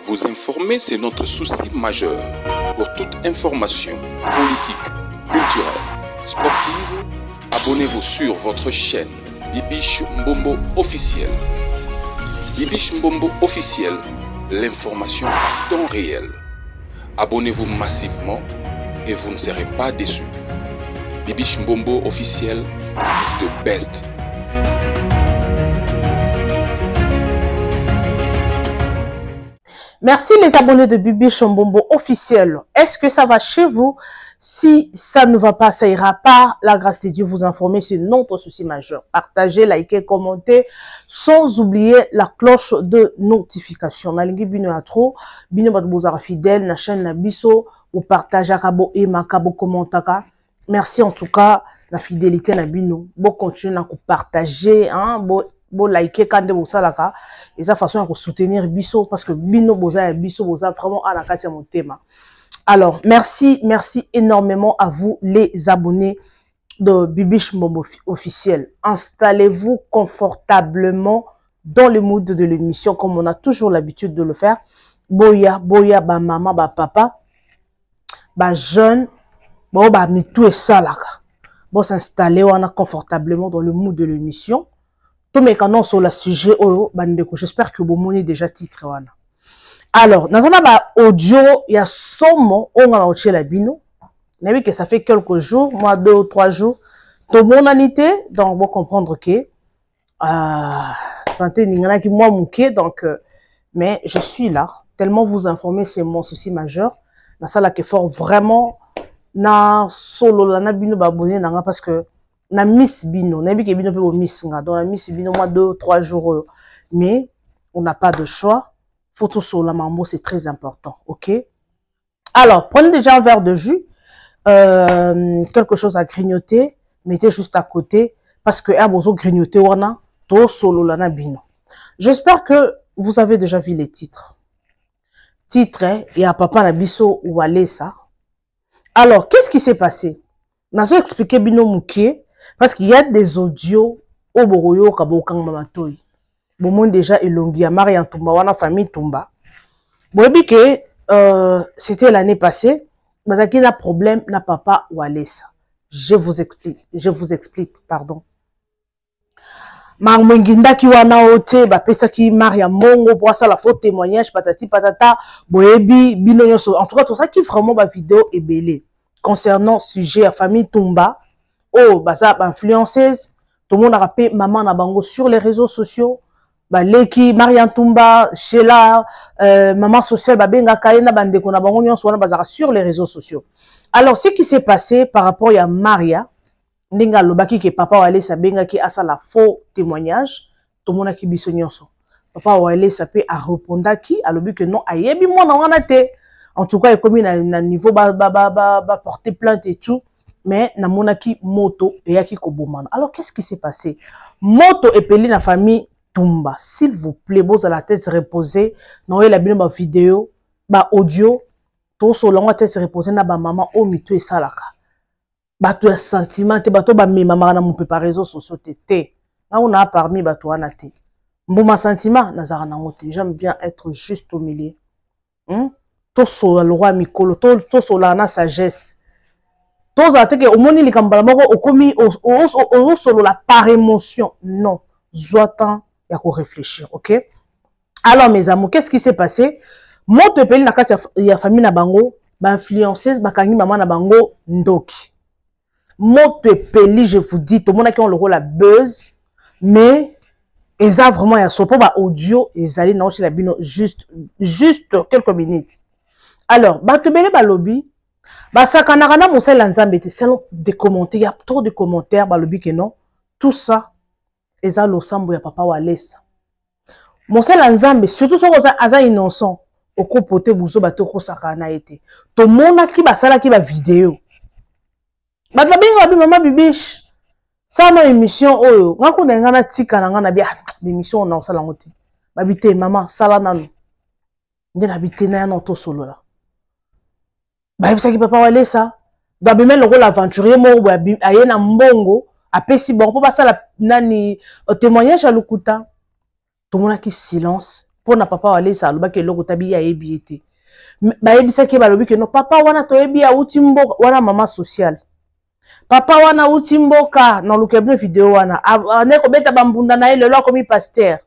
Vous informer, c'est notre souci majeur. Pour toute information politique, culturelle, sportive, abonnez-vous sur votre chaîne Bibiche Mbombo officiel. Bibiche Mbombo officiel, l'information à temps réel. Abonnez-vous massivement et vous ne serez pas déçus. Bibiche Mbombo officiel is the best. Merci les abonnés de Bibi Chombombo officiel. Est-ce que ça va chez vous? Si ça ne va pas, ça ira pas. La grâce de Dieu vous informer, c'est notre souci majeur. Partagez, likez, commentez, sans oublier la cloche de notification. Nalingi bino ya trop, bino bato bozala fidèle na chaîne na biso, bo partageaka, bo aimaka, bo commentaka. Merci en tout cas la fidélité na bino. Bo continuer na ko partager, hein, bo bo liker quand bosalaka. Eza façon ya ko soutenir biso parce que bino boza ya biso, boza vraiment à la kati ya motema. Alors, merci, merci énormément à vous les abonnés de Bibiche Mbombo officiel. Installez-vous confortablement dans le mood de l'émission comme on a toujours l'habitude de le faire. Boya, boya, ba maman, ba papa, ba jeune, ba ba mitu esalaka. Bo s'installer wana confortablement dans le mood de l'émission. Tomeka non sur le sujet oyo bandeko, j'espère que bomoni déjà titre wana. Alors, nazana ba audio ya somo oyo nga na otiela bino. Nayebi que ça fait quelques jours, moi 2 ou 3 jours, tomonani te, donc bo comprendre que santé ninganaki moi moke, donc mais je suis là, tellement vous informer, c'est mon souci majeur. Nasalaka effort vraiment na solola na bino ba abonné nanga parce que na miss bino, nayebi ke bino pe bo miss nga, donc na miss bino moi 2 ou 3 jours oyo, mais on n'a pas de choix, faut tout solola mambo, c'est très important, ok? Alors, prenez déjà un verre de jus, quelque chose à grignoter, mettez juste à côté, parce que un bozo grignoter wana, to solola na bino. J'espère que vous avez déjà vu les titres. Titre, il y a papa na biso Walesa. Alors, qu'est-ce qui s'est passé? Nazo expliquer bino mukie, parce qu'il y a des audios au boroyo kabo kang mamatoy. Bomon déjà elongi ya Maria Ntumba wana famille Ntumba. Boyebi que c'était l'année passée, bazaki na problème na papa Walesa. Je vous explique, je vous explique, pardon. Mangwengindaki wana ote, bapesaki Maria Mbongo pour ça la faux témoignage patati patata, boyebi bino nyonso. En tout cas, tout ça qui vraiment ba vidéo ebelé concernant sujet ya famille Ntumba. Oh, baza ba influenceuse, tout le monde a rappelé maman na bango sur les réseaux sociaux. Ba leki Maria Ntumba, Sheila, maman sociale ba benga kaye na bandeko na bango nyonso wana bazaka sur les réseaux sociaux. Alors ce qui s'est passé par rapport ya Maria, ndenge alobaki ke papa Walesa abengaki asala faux témoignage, tomonaki biso nyonso. Papa Walesa pe a répondaki, alobi ke non, ayebi mwana wana te. En tout cas, ekomi na niveau ba porter plainte et tout, mais namonaki moto eyaki kobomana. Alors qu'est-ce qui s'est passé? Moto epeli na famille Ntumba. S'il vous plaît, bozala la tête reposée, naoyela bino ba vidéo, ba audio, tosolonga tête reposée na ba maman o mitu esalaka. Bato ya sentiment te, bato ba memamaka na mopepa réseaux sociaux te, te. Nga kuna parmi bato wana te. Mbuma sentiment nazalaka nango te. J'aime bien être juste au milieu. Tosola le roi mikolo, tosola na sagesse. Tozala te ke omoni likambo mbala moko okomi ozosolola par émotion. Non, zwa temps ya ko réfléchir, ok? Alors mes amours, qu'est-ce qui s'est passé? Moto epeli na kati ya famille na bango, ba influenceuse bakangi mama na bango ndoki. Moto epeli, je vous dis, tomonaki on le rôle la buzz, mais eza vraiment ya sopo ba audio ezali na oshela bino juste quelques minutes. Alors, bato ebele balobi, basakanaka na mosali ya Nzambe te, selon des commentaires, il y a trop de commentaires balobi que non, tout ça eza losambo ya papa Walesa. Mosali ya Nzambe, surtout soki aza innocent, okopote buzo bato okosaka na ye te. Tomonaki basalaki ba vidéo. Bato babengaka bi mama Bibiche, sama émission oyo, nga kuna nga na tika na nga na bi, ah, émission na osala ngo te. Babi te mama, sala nanu. Nde na bi te na ya na tosolola. Bayebisaki papa Walesa, do abima lokola aventurier moko boye, aye na mbongo, apesi bango mpo basala nani témoignage ya lokuta. Tomonaki silence. Mpo na papa Walesa alobaki eloko tabi ye ayebi ye te. Bayebisaki ye, balobi ke no, papa wana toyebi, awuti mboka wana, mama sociale, papa wana awuti mboka. Naluka bino video wana, ande kobeta bambunda na ye, lelo akomi pasteur.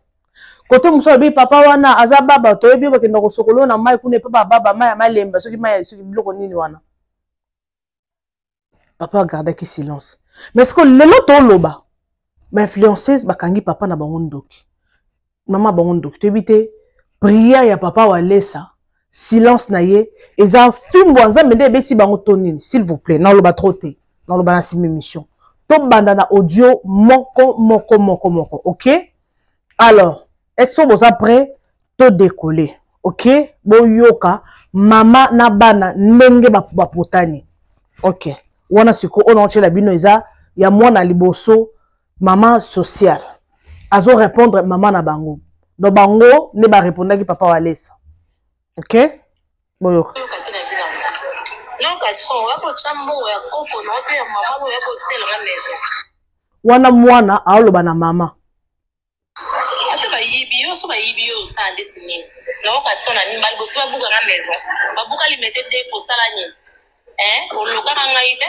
Kote mosusu alobi papa wana aza baba, toyebi yo, bakenda kosokolo na mai kuna epa bababa, mai ya malemba, soki mai, soki biloko nini wana. Papa agardaki silence, mais siko lelo toloba bainfluenceuse bakangi papa na bango ndoki, mama bango ndoki. Toyebi te prière ya papa Walesa, silence na ye eza fimbo ya Nzambe nde ebeti bango to nini? S'il vous plaît, naloba trop te, naloba na nsima émission. Tobanda na audio moko moko moko moko, ok? Alors, est-ce que boza prêt? To décoller, ok? Boyoka mama na bana ndenge bapotani, ok? Wana sikoyo oyo naotyela bino eza ya mwana liboso, mama sociale azo répondre mama na bango. Donc bango nde barépondaki papa Walesa, ok? Boyoka. Wana mwana aoloba na mama. Ata bayibi yo, so bayibi yo, osala ndeti nini? Nayoka son na nini? Baliboso babuka nga maison, babuka limete te, kosala nini? Olokaka ngai te,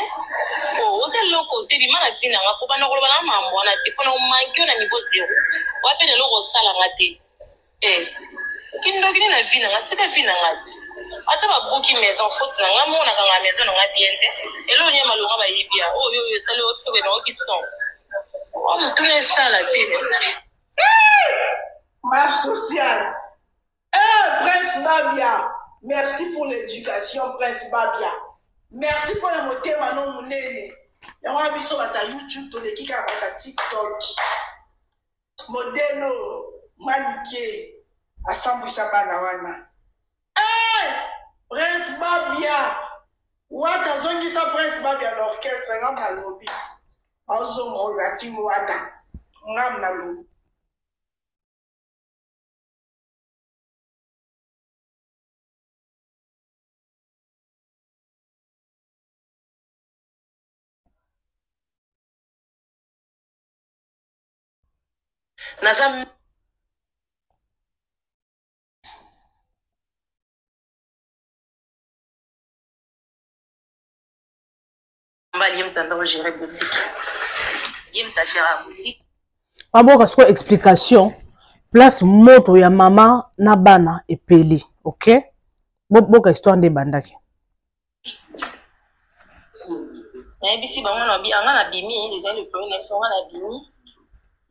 oza eloko te, bima na ntina nga kobanda koloba na mambo wana te, mpona omanke yo na niveau zero wape na eloko osalanga te. Kindoki nini na vie na nga? Tika vie na nga te. Ata babuki maison, faute na nga monaka nga maison na nga bien te. Eloko nini malonga bayibi ya oyo oyo esali oyo soki nayoki son o motuna esala te. Mère sociale. Eh, Prince Babia, merci pour l'éducation, Prince Babia. Merci pour la motema no munene. Yango wana biso bata YouTube toleki kaka bata TikTok. Modelo Manike asambwisa bana wana. Eh, Prince Babia, Wata azongisa Prince Babia na orchestre, ngam nalobi. Azonga oyo na team Wata. Ngam nalobi. Naza mobali, ye moto anda ogere boutique, ye moto agera boutique. Baboka sikoyo explication place moto ya mama na bana epeli, ok? Boka histoire nde ebandaki. Nayebisi bango na anga nabimi, ezali le premier, nayebisi bango nabimi,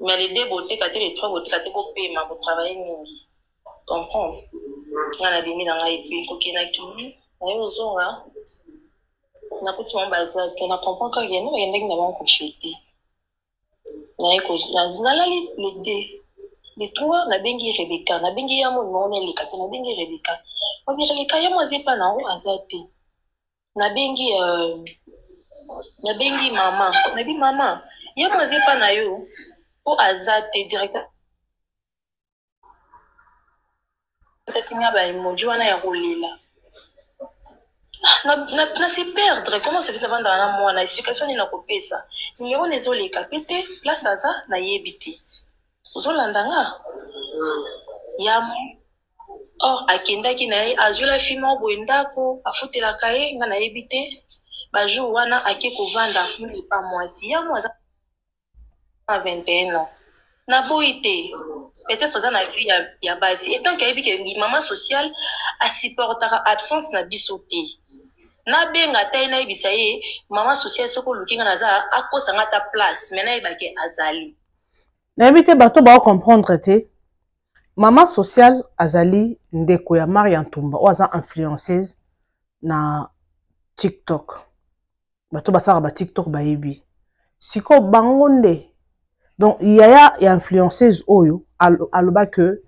mais les deux boteka te, les trois boteka te, bopema, botravaille mingi, comprendre nga. Nabimi na ngai mpe kokenda kimi naye ozonga, nakuti bango baza te. Na comprendre kaka yende bakendaki na bango kofete. Naye nalali le deux, le trois nabengi Rebeka, nabengi ya mo numéro neleka te. Nabengi Rebeka, obi Rebeka ye mo aza epa na yango, aza te. Nabengi mama, nabi mama ye mo aza epa na yo mpo aza te. Direct ataki nga ba emoji wana ya kolela. Na se perdre, comment ça fait? Navandaka na mwana, explication nini nakopesa? Numero na ezoleka pe te, place aza nayebi te. Ozolanda nga ya or akendaki na ye, azwela fi moko boye ndako, afutelaka ye, nga nayebi te. Bajour wana ake kovanda kuna epa mwasi ya mo aza na 21 ans. Naboyi te, peut-être aza na vie ya basi, etant ke ayebi ke mama sociale asupportaka absence na biso te. Nabenga ata ye, nayebisa ye mama sociale soki oluki nga naza, akosanga ata place, mais nayeba ke azali. Nayebi te, bato baocomprendre te. Mama sociale azali ndeko ya Maria Ntumba oyo aza influenceuse na TikTok. Bato basalaka ba TikTok bayebi sikoyo bango nde. Donc yaya ya influenceuse oyo aloba ke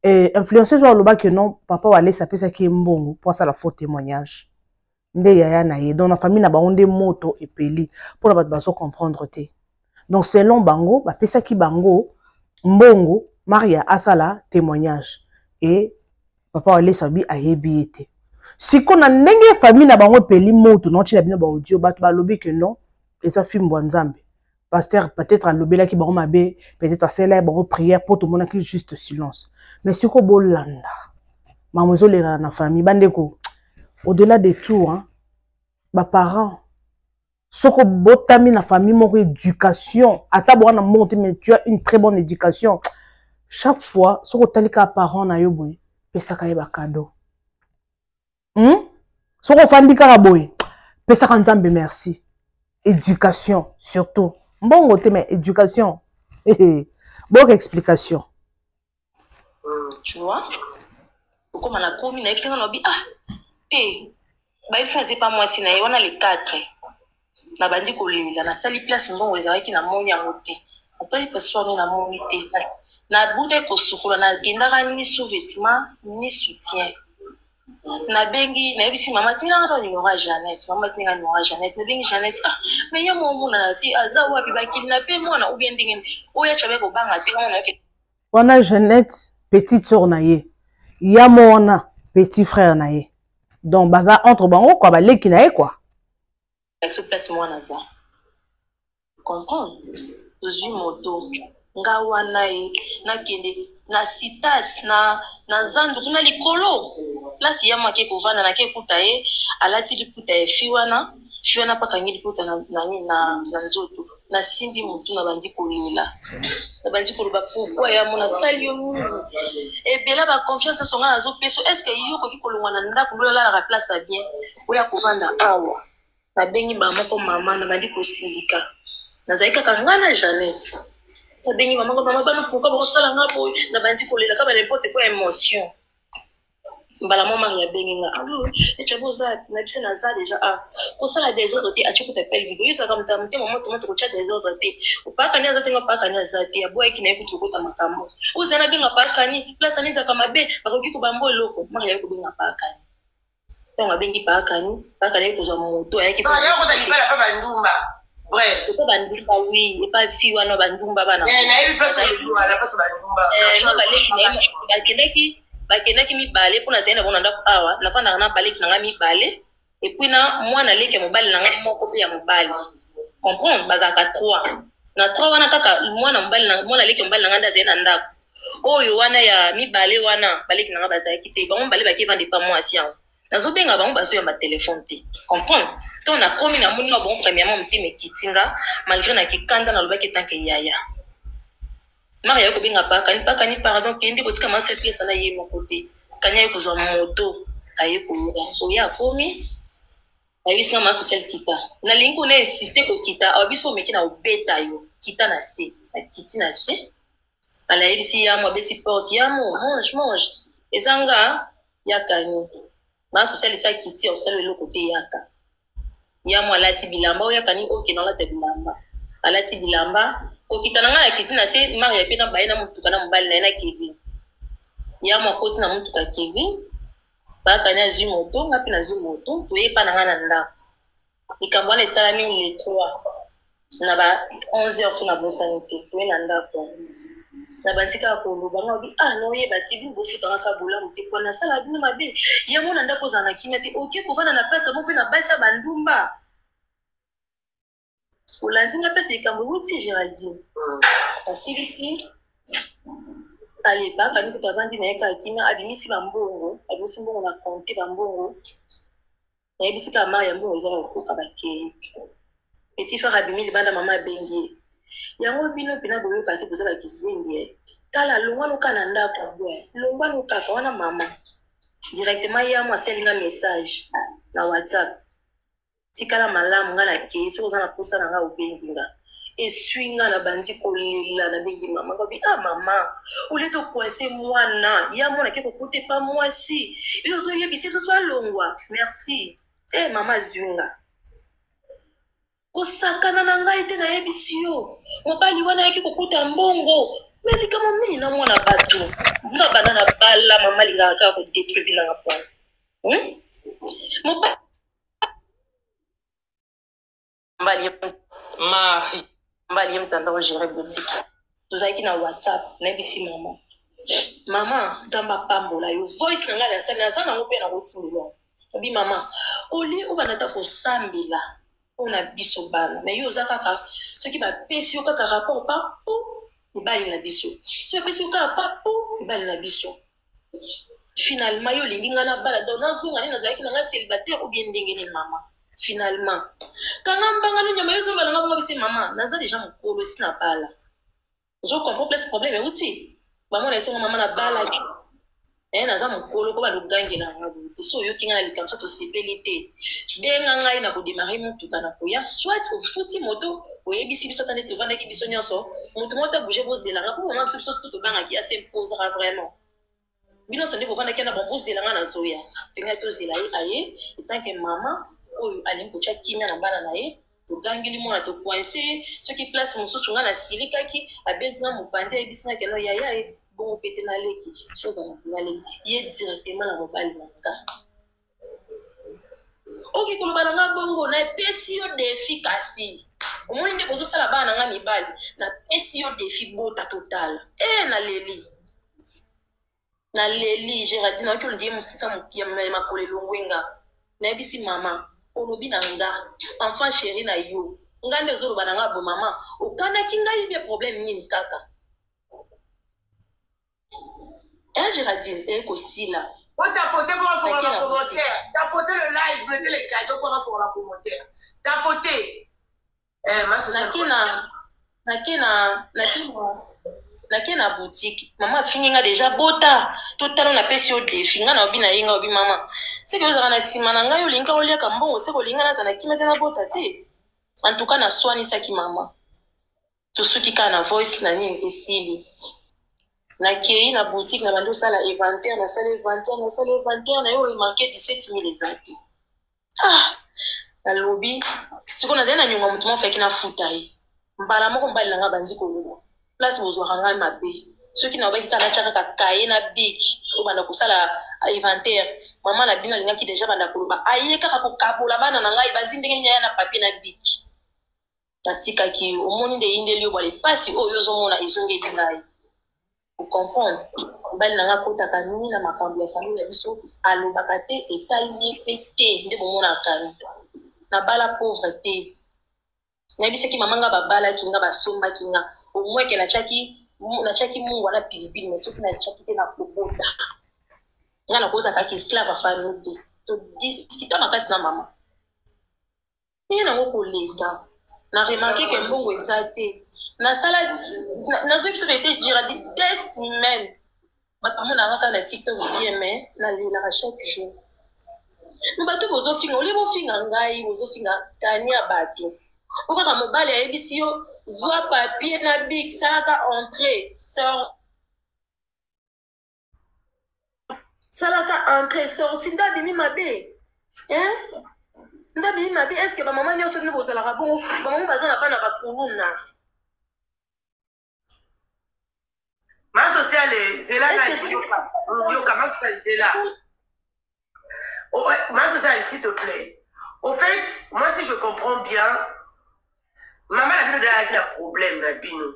influenceuse oyo aloba ke non, papa Walesa apesaki ye mbongo mpo asala faux témoignage, nde yaya na ye. Donc na famille na bango nde moto epeli, mpona bato bazo comprendre te. Donc selon bango, bapesaki bango mbongo Maria asala témoignage et papa Walesa bi ayebi ye te. Siko na ndenge famille na bango epeli moto, naotyela bino baaudio, bato balobi ke non, eza fimbo ya Nzambe. Pasteur peut-être alobelaki bango mabe, peut-être asalelaki bango prière mpo tomonaki juste silence. Mais sikoyo bolanda makambo ezolekana na famille, bandeko, au-delà de tout, hein, baparents, soki obotami na famille moko, éducation, ata boka na mbongo te, mais tu as une très bonne éducation, chaque fois soki otali kaka parent na yo boye, pesaka ye bacadeau. Soki ofandi kaka boye, pesaka Nzambe merci. Éducation surtout, mbongo te, mais éducation. Boyoka explication. Tu vois, okoma na komi nayebisi nga nabi ah te, bayebisi nga eza pa mwasi na ye wana le 4. Nabandi kolela, natali place mbongo ezalaki, namoni yango te. Natali passeport nde namoni te. Nabutaki kosukola, nakendaka ni sous-vêtement ni soutien. Nabengi, nayebisi mama: "Tinanga na numéro ya Jeannette." Mama tinga numéro ya Jeannette. Nabengi Jeannette: "Ah, mais ye mo omonana te, aza wapi? Bakili na mpe mwana ou bien ndenge oyo acabe kobanga te wana nayoki." Wana Jeannette, petite sœur na ye, ya mo wana petit frère na ye, donc baza entre bango quoi, baleki na ye quoi. Biso place mwana aza comprendre, tozwi moto nga wana ye, nakende na sitas na zandu kuna likolo, place ya mwake kovanda. Nake ekuta ye alati liputa ya fi wana, fi wana mpe akangi liputa na nzoto. Nasimbi motu, nabandi kolela, nabandi koloba: "Pourquoi ya mo nasali yo nini? Ebela baconfiance nyonso ngai nazopesa, est-ce yo okoki kolongwa na ndako nde olalaka place ya bien, oya kovanda awa?" Nabengi bamoko mama, nabandi kosilika. Nazali kaka ngai na Jeannette. Nabengi mama, mama bano, pourquoi bakosala nga boye? Nabandi kolela kaka, n'importe quoi, émotion. Mbala mo mari abengi nga: "Allo, echabe, oza na biso?" Naza déjà. Ah, kosala désordre te. Atie kuta appel vidéo. Ezalaka moto ya motema moto moto, kotya désordre te. Opakani aza te, nga pakani aza te. Aboyaki na ye kutu kokota makambo ozala. Nabenga pakani, place ani ezalaka mabe, bakoki kobamba eloko. Mari aye kobenga pakani. Ntango abengi pakani, pakani aye kozwa moto, ayaki. Akota libala mpe bandumba, bref. Epa bandumba, oui, epa fi wana bandumba bana. Nayebi place wana, place bandumba. Nga baleki na ye bakendaki mibale mpo nazali na bango na ndako awa. Nafandaka na baleki na nga mibale et puis na mwana leki ya mobali na nga moko mpe ya mobali, comprendre, bazalaka trois. Na trois wana, kaka mwana mobali na mwana leki ya mobali na nga nde azali na ndako. Oyo wana ya mibale wana, baleki na nga bazalaki te. Bango mibale baki evanda epa mwasi yango. Nazobenga bango, bazoyamba telefone te, comprendre. Ntango nakomi, namoni na bango, premièrement motema ekiti nga, malgré nakikanda. Nalobaki etanke yaya mari aye kobenga pakani: "Pakani, pardon, kende kotika mama place na ye moko te." Kani aye kozwa moto, aye koya. Oya akomi, ayebisi nga: "Mama social, kita." Nalingi kuna insiste kokita awa, biso omeki na obeta yo, kita na se. Akiti na se, ala ayebisi yamo, abeti porte: "Yamo, mange, mange, eza nga yakani." Mama social esi akiti, osala eloko te, yaka. Yamo alati bilamba oyo yakani, okende olata bilamba. Alati bilamba, kokita na ngai, akiti na se. Maria mpe na baye na motuka na mobali na ye na Kevin. Yamo akoti na motuka Kevin, bakani azwi moto, nga mpe nazwi moto, toyepa na ngai na ndako. Likambo wana esalami le 3 na ba 11 heures, so nabosani te. Toye na ndako, na bandi kaka koloba. Nga obi: "Ah, naoyeba te, bino bofutaka kaka bolamu te mpo nasala bino mabe." Yango na ndako ozala na kimia te, oke kovanda na place mo mpe na basi ya bandumba. Olandi nga mpesi likambo ewuti Géraldine. Asilisi ale, bakani kuta, avandi na ye kaka kimia. Abimisi bambongo, abimisi mbongo na compte, bambongo. Nayebisi kaka mari ya mbongo eza kokoka. Bakei, petit frère abimi libanda, mama abengi ye: "Yango bino mpena boyoka te, boza bakizengi. Tala, longwano kaka na ndako yango, longwano kaka wana." Mama directement ye mo asalinga message na WhatsApp: "Tikala malamu, nga nakei. Soki oza na posa na nga, obengi nga." Eswi nga, na bandi kolela. Nabengi mama, ngabi: "Ah mama, olie tokoince mwana ya mwana ke kokuta epa mwasi yo, ozoyebisa soso alongwa." Merci. E mama azwi nga: "Kosakana na ngai te, nayebisi yo. Mobali wana ayaki kokuta mbongo, me likambo nini na mwana bato nga banda na bala? Mama alingaka kaka kodétruire vie nanga pwana, Mobali mobali ye moto anda ogérer boutique." Tozalaki na WhatsApp. Nayebisi mama: "Mama, Nzambe apambola yo." Voice na ngai nasali, naza nango mpe nakotindela. Obi: "Mama, olie obanda ta kosambela." Pona biso bana mais yo oza kaka soki ba pesi yo kaka rapport pa po mibali na biso soki ba pesi yo kaka pa po mibali na biso finalement yo olingi nga na bala donc nazonga nde nazalaki na nga célibataire ou bien ndenge nini mama finalement kanga mbanga no nyama yo ozoloba na nga bongo bise mama naza deja mokolo esi na bala ozo comprendre place problème euti bamona esonga mama na balaki eh, naza mokolo ko banda kogangela nga boye te so oyoki ngai na likambo so tosepeli te benga ngai na kodemare motuka na koya soit ofuti moto oyebisi biso ata nde tovandaki biso nyonso moto moko te bouge bozela nga mpo mama biso biso tu tobangaki asemposaka vraiment bino nyonso nde bovandaki wana bon bozela nga nazoya mpe ngai tozela ye aye etanke mama oyo alingi kotya kimia na bana na ye togangeli mwana tokoinse ye soki place mosusu ngai nasilikaki abendi nga mopanzi ayebisi nga keno yaya ye bongo mpe te naleki so ozala naleki ye directement na mobali na nga oke koloba na nga bongo napesi yo defi kasi omoni nde bozosala bana na nga mibali napesi yo defi bota totala e eh, naleli naleli geraldine nayoki olindi ye mosisa ya makolo elongwe nga nayebisi mama olobi na nga enfant chéri na yo nga nde ozoloba na nga bo mama okanaki ngai bie problème nini kaka Hein Géraldine, eh kosila. Oh, tapoter pour avoir un commentaire. Tapoter le live, mettez les cadeaux pour avoir un commentaire. Tapoter. Eh, ma Nake na nake na nake na nake na boutique mama afingi nga deja bota totala napesi yo defi nga na obi na ye nga obi mama seke ozalaka na nsima na ngai olingi kaka oliaka mbongo seke olingi nga nazala na kimia te nabota te en tout cas naswanisaki mama tosuki kaka na voice na nini esili nakei na boutique na bandi osala inventaire nasala inventaire nasala inventaire na yo remarke 17 000 eza te ah nalobi sikoyo nazali na nyongo ya moto moko faki nafuta ye mbala moko mobali na ngai abandi koloba place bozwaka ngai mabe soki nalobaki kaka natya kaka kaye na bik obanda kosala inventaire mama na bino alingaki deja banda koloba aye kaka kokabola bana na ngai bandi ndenge nini aya na papier na bik Natikaki yo omoni nde eyindeli yo bwale pasi oyo ozomona ezongeli ngai ocomprendre mobali na ngai akotaka ni na makambo ya famille na biso alobaka te etali ye mpe te nde bomonaka ni nabala pauvre te nayebisaki mama nga babalaki nga basombaki nga omweke natiaki natiaki mungwa na pilipili me soki natiaki te nakobota nga nakozala kaka esclave ya famille te todiskita makasi na mama Ndenge nango koleka na remarke ke mbongo eza te nasala nazwi biso ete giradi deux semaines bato bamonaka kaka na tiktok bien mais nalelaka chaque jour me bato bozofinga olie bofinga ngai bozofinga kania bato po kaka mobali ayebisi yo zwa papier na bik salaka entrée sort salaka entrée sortie nde abimi mabe hein nde abimi mabe est ce que bamama nyonso bino bozalaka bongo bamama baza na bana bakuluna ma sociale zela yoka ma sociale zela oh, ma sociale s'il te plaît au fait moi si je comprends bien mama na bino dayaki na problème na bino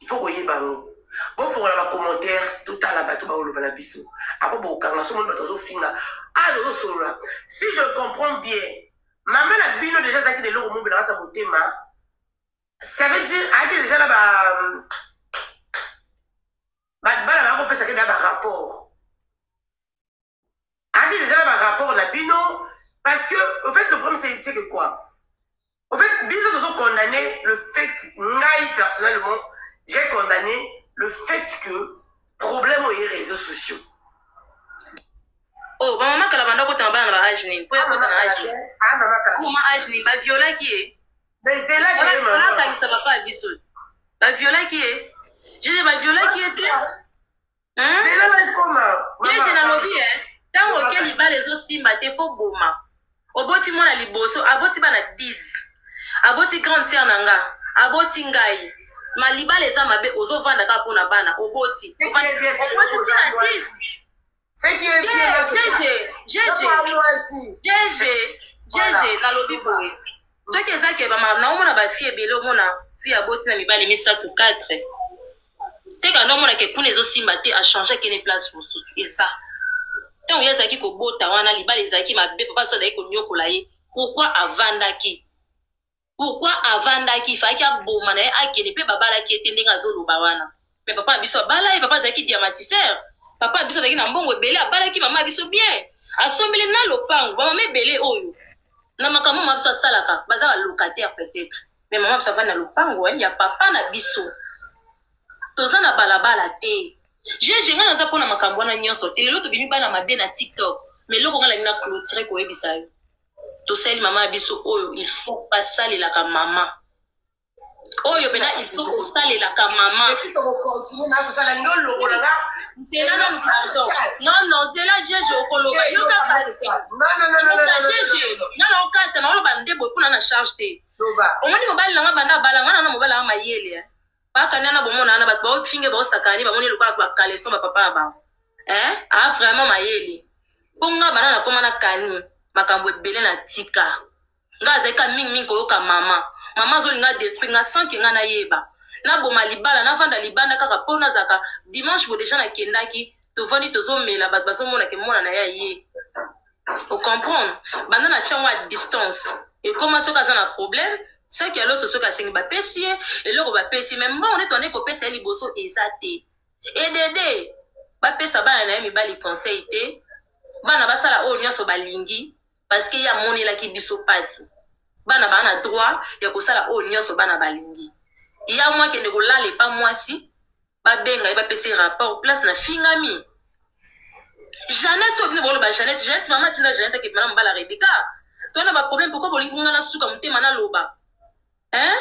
Il faut koyeba yango. Bofongola ba commentaire totala bato baoloba na biso. Apo bokanga so moni bato bazofinga. Ah tozosolola. Si je comprends bien, mama na bino déjà azalaki na eloko moko na kati ya motema. Ça veut dire ayaki déjà na ba bana bakopesaki na ba rapport. Ayaki déjà na ba rapport na bino parce que au fait le problème c'est c'est que quoi au fait biso tozo condamner le fait ngai personnellement j'ai condamné le fait que problème oye réseaux sociaux oh bamama kala banda kotanga bana na ba age nini mpo ya kota na age mama age nini baviolaki ye baviolakangisa papa ya biso baviolaki ye jeje baviolaki ye te Jeje nalobi eh, ntango oke libala ezosimba te fo boma oboti mwana liboso aboti bana 10 aboti grande sœur na nga aboti ngai ma libala eza mabe ozovanda kaka mpo na bana oboti oboti ti na 10 jeje jeje jeje nalobi boye soki eza ke naomona bafille ebele omona fille aboti na mibali misato 4 seka nde omona ke kuna ezosimba te achange akende place mosusu eza ntango ye azalaki kobota wana libala ezalaki mabe papa so azalaki konyokola ye. Pourquoi avandaki? Pourquoi avandaki? Fallaki aboma na ye akende mpe babalaki ye te ndenge azoloba wana. Mais papa na biso abala ye, papa azalaki diamantifère. Papa na biso azalaki na mbongo ebele, abalaki mama na biso bien. Asombeli na lopango, ba mama ebele oyo. Na makambo mama biso asalaka, baza ba locataire peut-être. Mais mama biso avandi na lopango hein, ya papa na biso. Toza na balabala te. Jeje nga naza pona makambo wana nyonso te. Lelo tobimi bana mabe na TikTok. Mais eloko nga nalingi na clôturer koyebisa yo. Tosali mama ya biso oyo il faut basalelaka mama. Oyo pena il faut kosalelaka mama. Et puis tokocontinue na sosala nde olongola nga. Nzela nanu pardon. Non non nzela jeje okoloba yo kaka. Non non non non non. Jeje nga na okata na oloba nde boye mpona na charge te. Omoni mobali na nga banda abala nga na mobali na nga mayele. Eh. Bakani wana bomona wana bato baofinge baosakani bamoni lokola bakaleson bapapa ya bango eh? Ah, vraiment mayele mpo nga bana nakoma na kani makambo ebele na tika nga azali ka mingimingi koyoka mama mama azolinga detruire nga sans ke nga nayeba naboma libala navanda libanda kaka mpo nazalaka dimanche bo deja nakendaki tovandi tozomela bato bazomona ke mwana na ye aye ocomprendre banda na tiango a distance ekoma soki aza na problème saki ya loso soki asengi bapesi ye eloko bapesi me mbongo nde toandeki kopesa ye liboso eza te edede bapesa bana na ye mibali conseil te bana basala oyo nyonso balingi parce que ye amonelaki biso mpasi bana baa na droit ya kosala oyo nyonso bana balingi ya mwa akende kolala epa mwasi babenga ye bapesa ye rapport place na fingami Jeannette oyo bino boloba Jeannette Jeannette mama atinda Jeannette akende na mobala Rebecca to na ba problème pourquoi bolingi nga nasuka motema naloba hein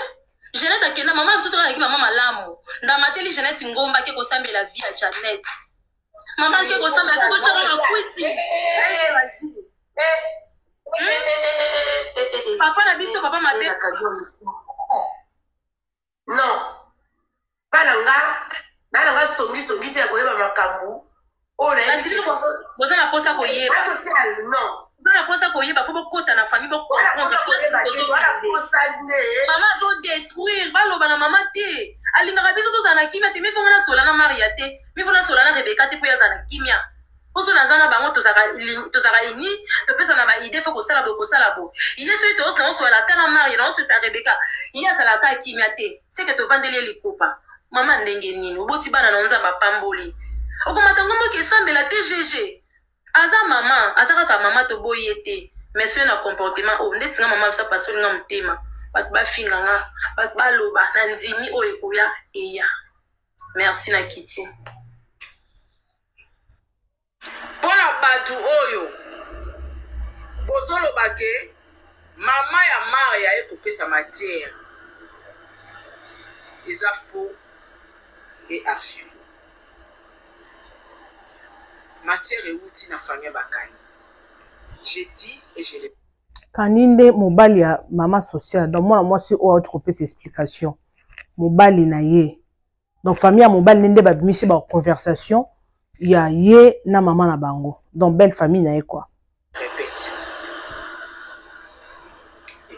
Jeannette akenda mama biso tokanaki mama malamu ndamateli Jeannette ngomba ake kosambela vie ya Jeannette mama ake kosambela ake kotyaka na kwiti papa na biso papa mabe. Non pa na nga na na nga songi songi te ya koyeba makambo oyo nayebi te. Boza na posa koyeba. Non. Boza na posa koyeba fo bokota na famille bokomprendre. Mama azo détruire baloba na mama te alingaka biso tozala na kimia te mifonga nasola na Maria te mifonga nasola na Rebecca te mpo ye azala na kimia. Poso naza na bango tozalaka uni topesana ba idee fo kosala boye kosala boye ye soki toyosi naosola ata na marie naososa rebeka ye azalaka kimia te seke tovandeli ye likopa mama ndenge nini oboti bana na nzambe apamboli okomata ngombo ke esambela te gg aza mama aza kaka mama toboyi ye te mais soki na comportement oyo ndeti nga mama biso apasoli nga motema bato bafinga nga bato baloba na ndimi oyo ekoya eya merci na kiti Pona batu oyo bozoloba ke mama ya Maria aye kopesa matière eza faux et archi faux. Matière ewuti na famille ya Bakali. Je dis et je le Kani nde mobali ya mama sociale donc mwana mwasi oyo auti kopesa explication mobali na ye donc famille ya mobali nde nde babimisi ba conversation ya ye na mama na bango donc belle famille na ye quoi. Répète.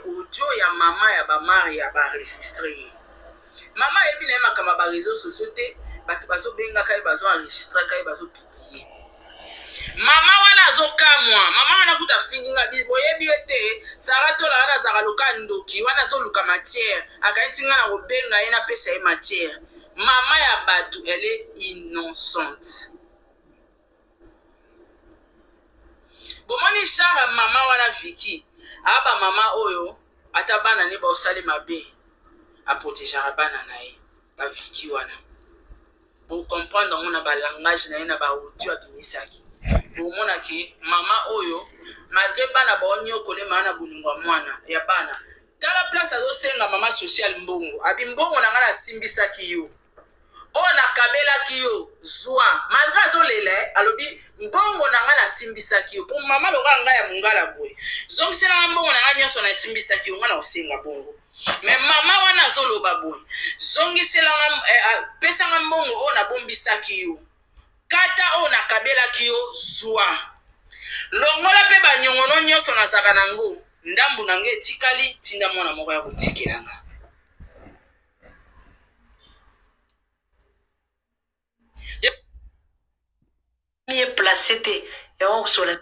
Audio ya mama ya ba Maria ba enregistre ye. Mama ayebi na ye makambo ya ba réseaux sociaux te, bato bazobengaka ye, bazo enregistraka ye, bazo publier. Mama wana azokamwa, mama wana kuta afingi nga, boyebi ye te, Sarah Tola wana azalaka loka ndoki, wana azoluka matière, akanisi nga na kobenga ye napesa ye matière. Mama ya bato, elle est innocente. Bomoni genre mama wana Vicky, aba mama oyo ata bana ne baosali mabe, aprotegeaka bana na ye, ba Vicky wana. Bo comprendre yango na ba langage na ye na ba audio abimisaki. Bomona ke mama oyo malgre bana baonyokole maa na bolingo ya mwana ya bana. Tala place azosenga mama sociale mbongo. Abi mbongo na ngai nasimbisaki yo. Oyo nakabelaki yo zwa. Malgre azolela eh, alobi mbongo na ngai nasimbisaki yo. Po mama lokola ngai ya mongala boye. Zongisela ngai mbongo na ngai nyonso nasimbisaki yo ngai nakosenga bongo. Mais mama wana azoloba boye, zongisela nga, eh, pesa nga mbongo oyo nabombisaki yo, kata oyo nakabelaki yo, zwa. Longola mpe banyongono nyonso nazalaka na yango, ndambu na nga etikali, tinda mwana moko ya kotikela nga. Mieux placé te ya kosola.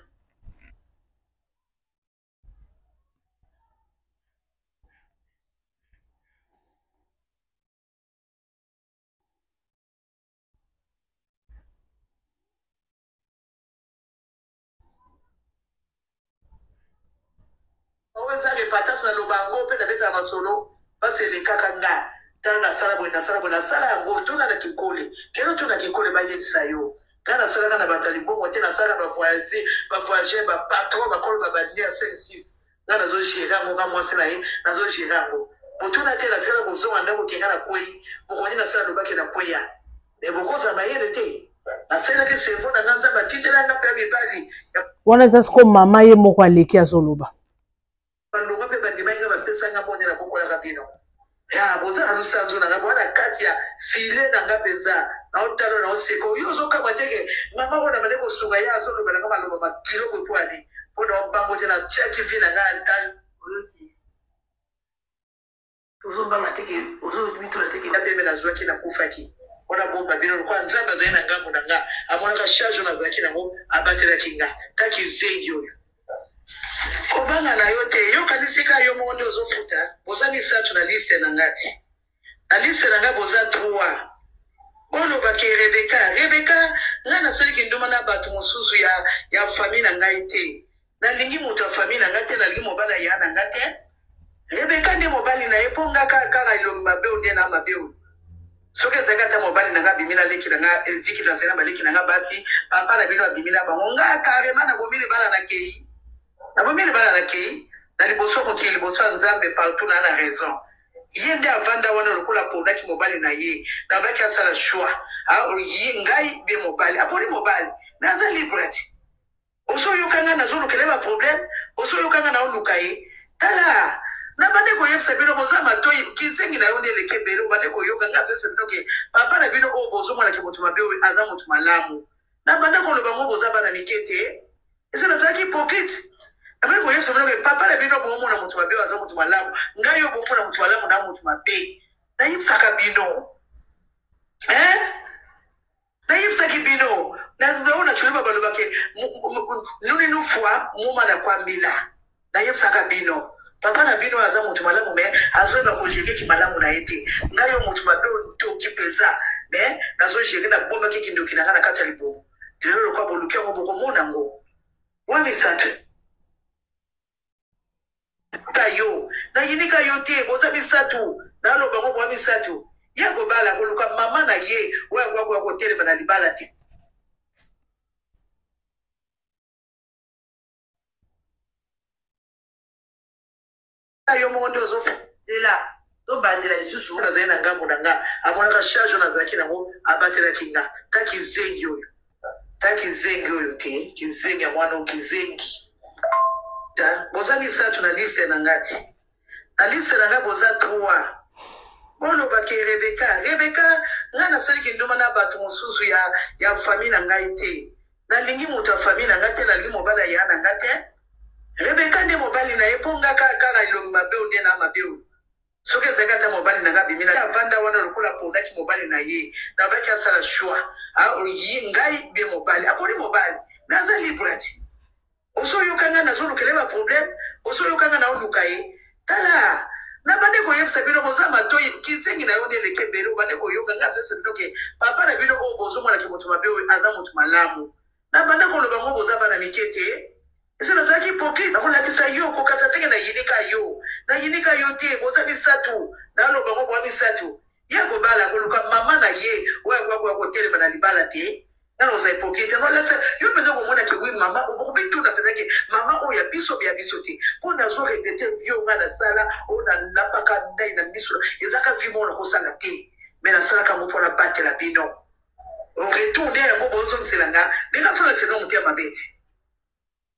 repatas naloba yango mpe nabetaka masolo mpasi elekaka nga. Tala nasala boye, nasala boye, nasala yango. Tuna na Kinkole, kende tuna Kinkole, bayebisa yo. Nga nasalaka na bato ya libongo te, nasalaka bavoyage, bavoyageur, bapatron, bakolo babandi ya 5 6. Nga nazo gérer yango, nga mwasi na ye nazo gérer yango. Botuna te, natikala kozonga ndako ke nga nakwei. Mokonzi nasala lobaki nakweya. Me bokozala mayele te. Nasalelaki cerveau na nga, Nzambe atindela nga mpe ya mibali ya Wana eza siko mama ye moko aleki azoloba. Balonga mpe bandimaki nga, bapesa nga mbongo nde nabokolaka bino. Ya boza na lusanzu na nga, boza na kati ya filet na nga mpenza. Naotala naoseka yo, ozokamwa te ke mama oyo na bande kosunga ye azoloba na nga maloba makilo boye mpo ani mpo na obango te. Natiaki vie na nga ata Oyoki, tozobanga te ke ozomituna te ke pembe nazwaki, nakufaki mpona bomba bino. Lokola Nzambe azali na ngambo na nga, amonaka charge oyo nazalaki nango, abatelaki nga. Kaki zengi oyo kobanga na yo te, yokanisi ka yo moko nde ozofuta. Boza misato na liste na nga ti na liste na nga boza trois. Bolobake Rebeka, Rebeka, ngai nasaliki nduma na bato mosusu ya famille na ngai te. Nalingi moto ya famille na ngai te, nalingi mobali ya na ngai te. Rebeka nde mobali na ye, mpo nga kaka elongi mabe oyo nde na mabe oyo. Soki ezalaki ata mobali na ngai abimi na leki na ngai Viki, nazali na baleki na ngai basi, papa na bino abimi na bango, nga carrément nabomi libala, nakei, nabomi libala, nakei na liboso ya mokili, liboso ya Nzambe, partout na raison. Ye nde avanda wana lokola aponaki mobali na ye, nabaki asala choix. Ye ngai be mobali aponi mobali me aza libre ti. Ozoyoka nga nazolukela ye baproblème, ozoyoka nga naoluka ye. Tala, nabande koyebisa bino, boza matoi kizengi na yo nde eleki ebele. Obande koyoka nga azoyebisa bino ke papa na bino oyo bozomonaki moto mabe oyo aza moto malamu. Nabanda koloba ngo, boza bana mike te, eza nazalaki hypocrite. Nabandi koyebisa bino ke papa na bino bomona moto mabe oyo aza moto malamu, ngai oyo bomona moto malamu na moto mabe. Nayebisaka bino, eh? Nayebisaki bino oyo na Tshiluba balobaki nuni nufwa muma na kwambila. Nayebisaka bino papa na bino aza moto malamu, me azoyeba kogere ki malamu na ye te. Ngai oyo moto mabe oyo ndoki mpenza, me nazogere, nabombaki kindoki na ngai na kati ya libumu. Lelo lokwa boluki yango, bokomona yango. Wa misato ka yo nayinika yo te, boza misato, naloba ngo boa misato. Ye kobala koluka mama na ye oyo akoya kotelema na libala te. Yo moko nde ozofa. Zela, tobandela lisusu. Nazali na ngambo na nga, amonaka charge oyo nazalaki nango, abatelaki nga. Ta kizengi oyo, ta kizengi oyo te, kizengi ya mwana oyo, kizengi. Ta boza misato na liste na nga ti na liste na nga boza trois. Bolobake Rebeka, Rebeka, ngai nasaliki nduma na bato mosusu ya famille na ngai te. Nalingi moto ya famille na ngai te, nalingi mobali ya na ngai te. Rebeka nde mobali na ye, mpo nga kaka elongi mabe oyo nde na mabe oyo. Soki ezalaki ata mobali na ngai abimi na avanda wana lokola aponaki mobali na ye, nabaki asala choix. Ye ngai be mobali aponi mobali me aza libre ti. Ozoyoka nga nazolukela ye baproblème, ozoyoka nga naoluka ye. Tala, nabande koyebisa bino, boza matoi kizengi na yo nde eleki ebele. Obande koyoka nga azoyebisa bino ke papa na bino oyo bozomonaki moto mabe oyo aza moto malamu. Nabanda koloba ngo, boza bana mike te, eza nazalaki hypocrite. Nakolakisa yo kokatisa teke nayinika yo, nayinika yo te, boza misato, naloba ngo boa misato. Ye kobala koluka mama na ye oyo akoya kotelema na libala te. Nga nakozala hypocrite, nakolakisa yo mpenza komona ke wi mama okomituna mpenza ke mama oyo ya biso ya biso te. Mpo nazo répéter vie oyo nga nasala, oyo nalapaka ndai na miso, ezaka vie moko nakosala te, me nasalaka yango mpo nabatela bino. Retour nde yango bozongisela nga ndenge afolakisa bino motema mabe te.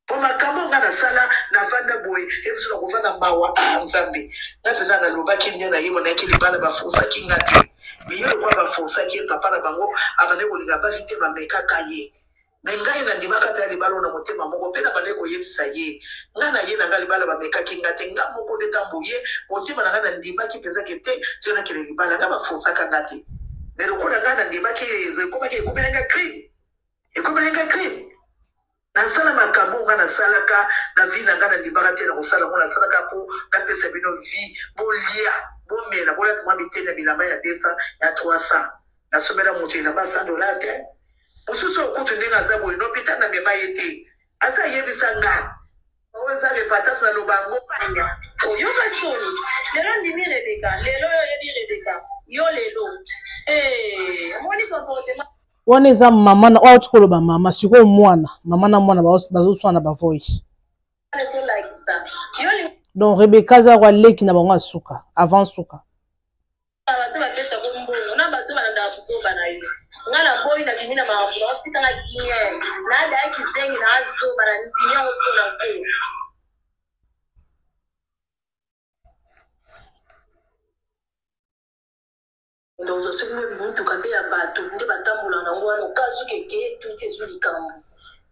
Po makambo nga nasala, navanda boye ye biso na kovanda mawa. Ah Nzambe, nga mpenza nalobaki nde nayeba nayaki libala, baforsaki nga te. Me ye lokola baforsaki ye, papa na bango abandaki kolinga basi te, bamekaka ye. Me ngai nandimaka mpe ya libala oyo na motema moko, mpe nabandaki koyebisa ye nga na ye na nga libala, bamekaki nga te, nga moko nde ntango ye motema na ngai nandimaki mpenza ke te soki nakende libala, nga baforsaka nga te. Me lokola ngai nandimaki, ekomaki ekomeli nga crime, ekomeli nga crime. Nasala makambo oyo nga nasalaka na vie na nga, nandimaka te na kosala yango. Nasalaka mpo napesa bino vie, bolia, bomela, bolata mwa biteni ya bilamba ya 200, ya 300. Nasombela moto elamba ya 100 dollar te. Mosusu oyo kutu ndenge aza boye na hôpital na mema ye te, aza ayebisa nga oyo eza repatas, naloba yango. Oyoka soni lelo ndimi Rebecca lelo yo oyebi Rebecca yo lelo eh omoni comportement. Wana eza mama na oyo koloba mama sikoyo mwana mama na mwana bazoswana ba voice. Donc Rebecca aza kwa leki na bango ya suka avant suka. Bato bapesako mbongo na bato balandaka buzoba na yo. Nga na boyi na bimi na makambo na otika nga kimia na adaya kizengi na azoba na ndimi yango siko na nko. Ndozo soki mpe motuka mpe ya bato nde batambola nango wana okazuka eke tuti ezwi likambo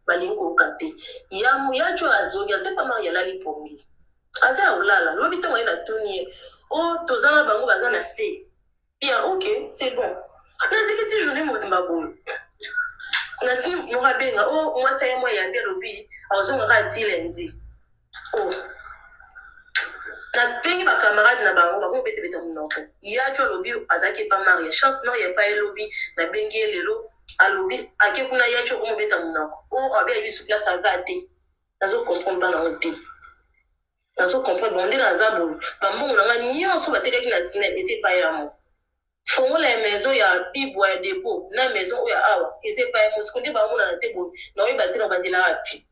balingi koyoka te ya yaco azongi aza pa mari alali pongi aza ya kolala lobi ntango aye natuni ye o oh, toza na bango baza na se bien ok c'est bon nazeli ti journée mobimba boye natini moko abenga o oh, mwasi aye mwa yambi alobi azongaka ti lundi Oh. Nabengi ba camarade na bango bakomi betebeta monoko. Yacho alobi azalaki epa Maria. Chance Maria epa ye lobi nabengi ye lelo alobi ake kuna Yacho akomi obeta monoko. Oh abi ayebi su place aza te. Nazo comprendre bana yango te. Nazo comprendre bango nde naza boye. Ba mbongo na nga nyonso batekaki na Sinel eza epai ya mo. Fongola ya maison ya bibwa ya depot na maison oyo ya awa eza epai ya mosiko nde bamonana te boye naoyeba te na kobandela wapi.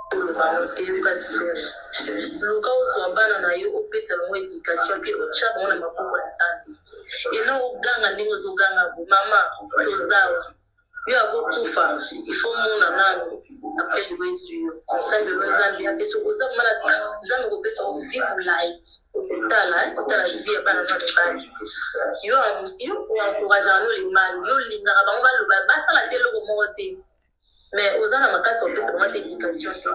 Koloba yango te yoka soni luka ozwa bana na yo opesa bango education mpe otya bango na maboko ya Nzambe eno oganga ndenge ozoganga bo mama tozawa yo azokufa il faut mona nanu après liwa ezwi yo osambelo Nzambe apesi oza mana Nzambe kopesa yo vie molai okotala otala vie ya bana na mibali yo yo oencourageaka no le mal yo olingaka bango baloba basala te eloko moko te mais oza na makasi ya kopesa bango ata education te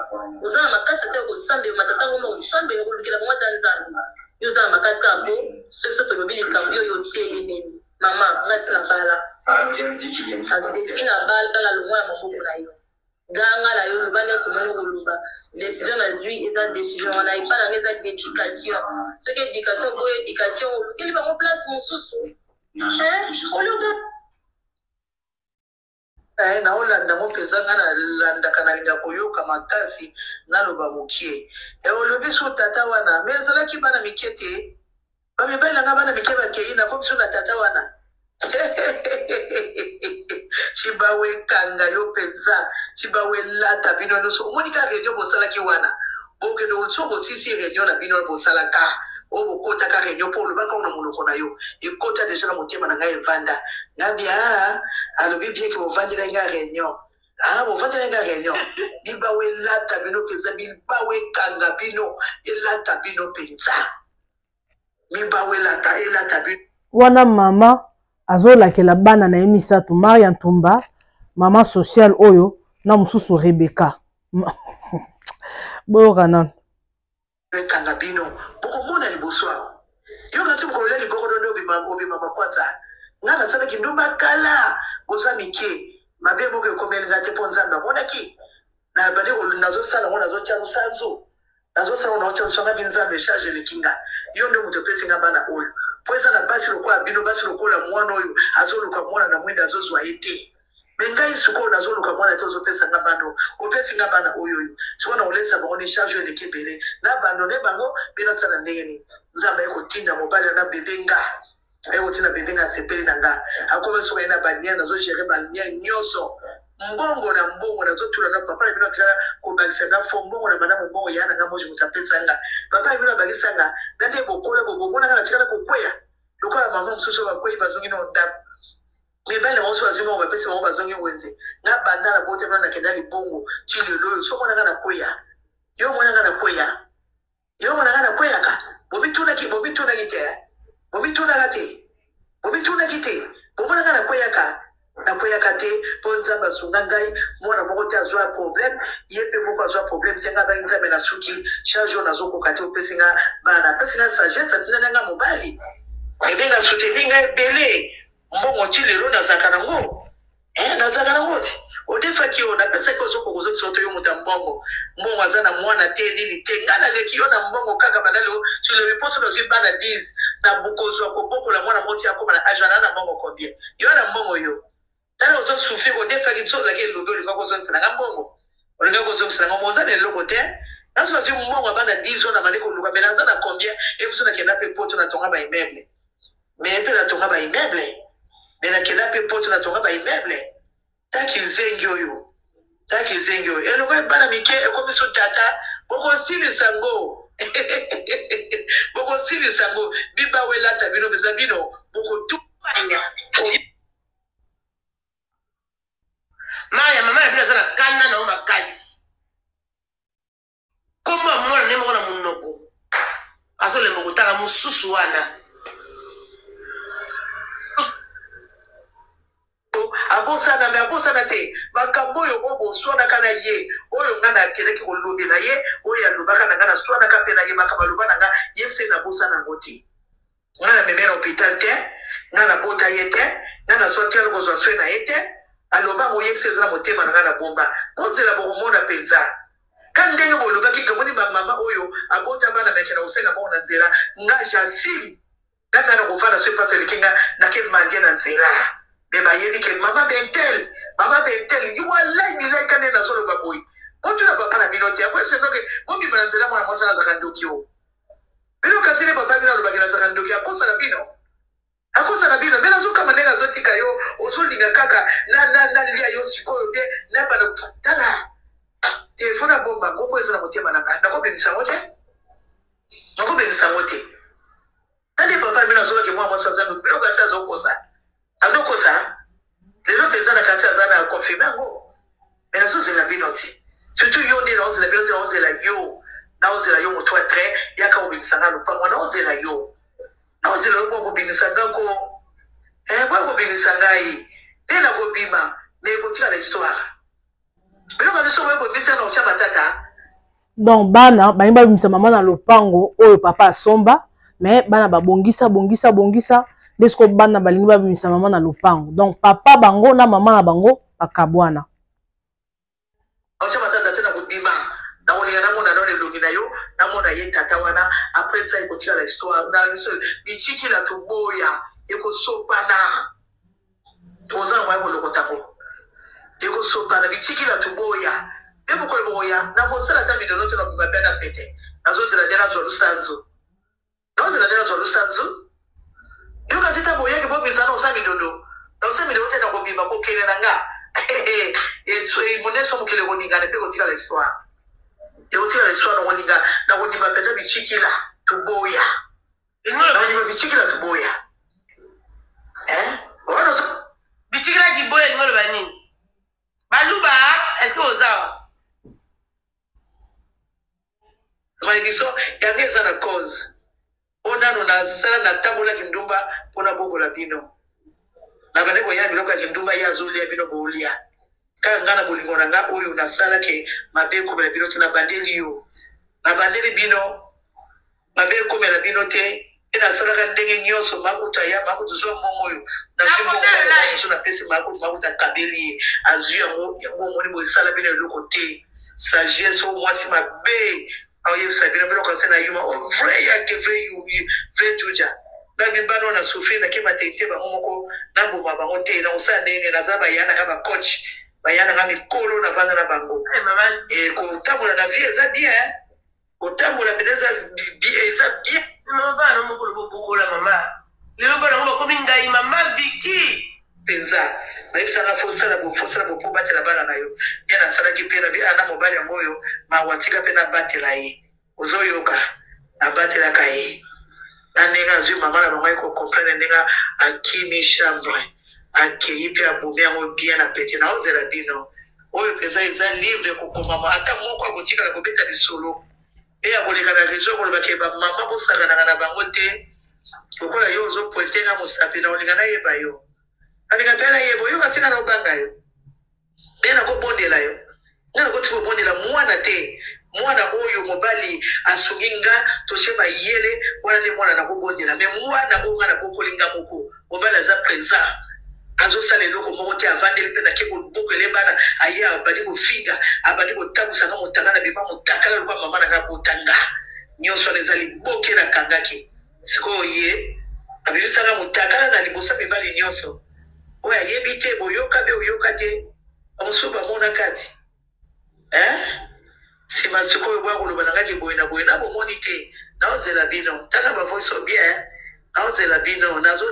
oza na makasi ata ya kosambela matata ngomba kosambela kolukela bango ata nzambe yo oza na makasi kaka po so biso tolobi likambo yo yo otelemeli mama nga si nabala esi nabala na longwa na maboko na yo ganga na yo loba nyonso omoni okoloba decision nazwi eza decision wana epa na nga eza d'éducation soki éducation boye éducation olukeli bango place mosusu oluka. Eh, naolanda ngo mpenza nga nalandaka nalinga koyoka makasi naloba mokie e olobi su tata wana me ezalaki bana mike te bamibali na nga bana mike bakei nakomi su na tata wana cibawe ekanga yo mpenza cibawe elata bino nyonso omoni ka reunion bosalaki wana bokende so bosisi reunion na bino bosalaka oyo bokotaka reunion mpo olobaka na monoko na yo ekota deja na motema na ngai evanda ngabi a ah, alobi bien ke bovandelaki ngai reunion ah bovandelaki ngai reunion bibawo elata bino mpenza bibawo ekanga bino elata bino mpenza bibawo elata elata bino. Wana mama azolakela bana na ye misato Maria Ntumba mama sociale oyo na mosusu Rebecca boyoka nano. Ekanga bino bokomona liboso awa yo kati mokolo ya ligorodo nde obima obima makwata nga nasalaki ndumba kala boza mike mabe moko ekomeli nga te mpo nzambe amonaki na bandi nazosala yango nazotya lusanzu nazosala yango naotya lusanzu ngabi nzambe charge eleki nga yo nde moto opesi nga bana oyo mpo eza na basi lokola bino basi lokola mwana oyo azoluka mwana na mwinda azozwa ye te Me ngai sikoyo nazoluka mwana te ozopesa nga bana oyo opesi nga bana oyo oyo sikoyo na kolesa bango ni charge oyo eleki ebele na abandone bango mpe nasala ndenge nini nzambe aye kotinda mobali na bebe nga aye kotinda bebe nga asepeli na nga akomi soki aye na balien nazo gere balien nyonso mbongo na mbongo nazotula na papa na bino atikala kobakisa nga fo mbongo na banda mombongo ya na nga moji moto apesa nga papa na bino abakisa nga na nde bokola bobomona nga natikala kokweya lokola mama mosusu bakwei bazongi na ndako Mibali na bango soki bazwi mbongo bapesi bango bazongi wenze. Nga banda na botama nanu nakenda libongo ti lelo oyo soki omona nga na kweya yo omona nga na kweya yo omona nga na kweyaka bomitunaki bomitunaki te bomitunaka te bomitunaki te bomona nga na kweyaka na kweyaka te mpo nzambe asunga ngai mwana moko te azwa problème ye mpe moko azwa problème te nga bangi nzambe na suki charge oyo nazokoka te opesi nga bana apesi nga sagesse atindeli nga mobali ebe na soutenir nga ebele Mbongo ti lelo nazalaka na ngo eh nazalaka na ngo ti odefaki yo napesaki ozokoka ozongisa oto yo moto ya mbongo mbongo aza na mwana te nini te ngai naleki yo na mbongo kaka banda lelo ti lobi mposo nazwi bana 10 na bokozwa kobokola mwana moko ti akoma na age wana na mbongo combien yo na mbongo yo tala ozo souffrir odefaki biso ozalaki elobi olingaki kozongisela nga mbongo olingaki kozongisela nga mbongo oza na eloko te. Nga soki nazwi mbongo ya bana 10 ans na bandi koluka mais naza na combien et biso nakenda pe poto na tonga ba immeuble mais pe na tonga ba immeuble mais nakenda pe poto na tonga ba immeuble ta kizengi oyo ta kizengi oyo eloko ya bana mike ekomi su tata bokosilisa ngo bokosilisa ngo bibawa elata bino mpenza bino bokotu Maria mama na bino aza na kanda na yo makasi kombo ya mwana nde moko na monoko azolemba kotanga mosusu wana abosana me abosana te makambo oyo oyo boswanaka na ye oyo ngai nakendaki kolobela ye oyo alobaka na ngai naswanaka mpe na ye makambo aloba na ngai ye mse nabosana yango te Nga na meme na hopital te, nga na bota ye te, nga na zwa tial kozwa soin na ye te, aloba yango yebisa eza na motema na nga na bomba. Bozela bokomona penza. Ka ndenge bolobaki ke omoni ba mama oyo abota bana mais akenda kosenga mbongo na nzela, nga j'assume nga pe na kovanda soki pasi eleki nga nake mendier na nzela. Mais bayebi ke mama bentel, mama bentel, walay bilay ka ndenge nazoloba boye. Botuna papa na bino te, akoyebisa bino ke bobima na nzela mwana mwasi wana azalaka ndoki o. Bino kasi nde papa bino alobaki nazalaka ndoki akosaka bino akosaka bino me nazokama ndenge azotika yo ozolinga kaka nalia yo sikoyo te nabana tala telefone abomba yango mpo eza na motema na ngai nakobimisa yango te nakobimisa yango te tande papa bino azolaki mwa mwasi aza ndoki bino kasi azokosa Azokosa lelo penza na kati aza na confirme yango mais nazozela bino ti surtout yo nde naozela bino te naozela yo naozela yo moto ya train yaka kobimisa nga lopango naozela yo naozela yo mpo kobimisa nga ko eh, boya kobimisa ngai mpe nakobima mais ekotikala histoire biloko ya biso boye bobimisa na otya matata. Donc bana balingi babimisa mama na lopango oyo papa asomba, mais bana babongisa bongisa bongisa nde sikoyo bana balingi babimisa mama na lopango. Donc papa bango na mama na bango bakabwana. Otya matata te na kobima nakolinga namona nano elongi na yo namona ye tata wana après ça ekotikala histoire na bitikila toboya ekosopana. Toza na moyen kolokota ngo ekosopana bitikila toboya mpe mokolo bokoya nakosala ata midono te na bima mpe na pete nazozela nde nazwa lusanzu nazozela nde nazwa lusanzu yo kasi ntango oyaki bobisa na osala midondo na osala midondo te nakobima kokende na nga moneso mokili ekoningana mpe ekotikala histoire ekotikala histoire nakolinga nakondima mpenza bicikila toboya Elingi bitikila toboya. Eh? Wana bitikila kiboya elingi oloba nini? Baluba, est-ce que oza malédiction yango eza na cause mpo nano nasala natambolaki ndumba mpo nabokola bino nabandi koya biloko ya kindumba ye azolia bino bolia kaka ngai na bolingo na ngai oyo nasalaki mabe ekomela bino te nabandeli yo nabandeli bino Mabe ekomela bino te pe nasalaka ndenge nionso makuta aya makuta zua mbongo oyo nazui mbongo mosusu napesi makuta makuta akabeli ye azui yango yango omoni boye esala bino eloko te sagesse oyo mwasi mabe aoyebisa bino bino kanisa na yuma o vrai yake vrai vrai juja nga bibano na souffrir na kema te te bango moko naboma bango te nakosala ndenge naza baya na nga ba coach baya na nga mikolo navanda na bango e kotambola na vie eza bien Kotambola pena eza eza bien. Mama bana moko lobo bokola mama. Lelo bana ngo bakomi ngai mama Vicky. Penza bayebisa nga fosala bo fosala bo po batela bana na yo. Ye nasalaki pe na bi ana mobali yango oyo mawa tika pe nabatela ye. Ozoyoka nabatelaka ye. Na ndenge azwi mama na bango aye ko comprendre ndenge akimi chambre akeyi pe abomi yango bien na pete naozela bino. Oyo penza eza livre ekokomama ata moko akotikala kobeta lisolo pe akoleka na reseau akoloba ke ba maman bosakanaka na bango te lokola yo ozo pointe nga mosapi na olinga nayeba yo nalinga pe nayeba oyoka se nga na obanga yo pe nakobondela yo nga nakoti kobondela mwana te mwana oyo mobali asungi nga totie mayele wana nde mwana nakobondela me mwana oyo nga nabokoli nga moko mobali aza present azosala eloko moko te avandeli mpe nake kobokele bana aye abandi kofinga abandi kotambusa nga motanga na bima motakala lokola mama na nga abota nga nyonso wana eza liboke nakangaki sikoyo ye abimisaka motakala na liboso ya mibali nyonso oyo ayebi te boyoka mpe oyoka te bamosusu bamona kati eh? Nsima. Bobima sikoyo boya koloba na ngai ke boye na boye na bomoni te. Naozela bino. Tanga ba voice oyo bien. Naozela bino. Nazo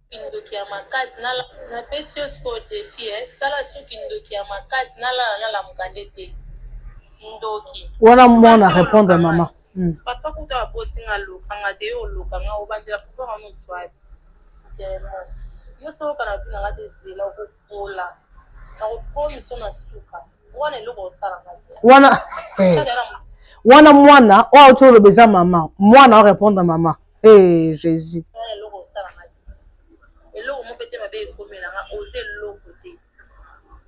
Kindoki ya makasi na napesi yo sikoyo defi eh sala su kindoki ya makasi nalala nalamuka nde te ndoki wana mwana répondre mama hmm. Papa kuta aboti nga aloka nga te yo oloka nga obandela pouvoir wana ozwapi tellement yo soki na vie na nga te zela okopola nakokomisa na suka wana eloko osala nga te wana eh. Wana mwana oyo auti oloba eza mama mwana orépondre mama e eh, Jésus. Wana eloko osala nga te, eloko moko te mabe ekomela nga, oza eloko te.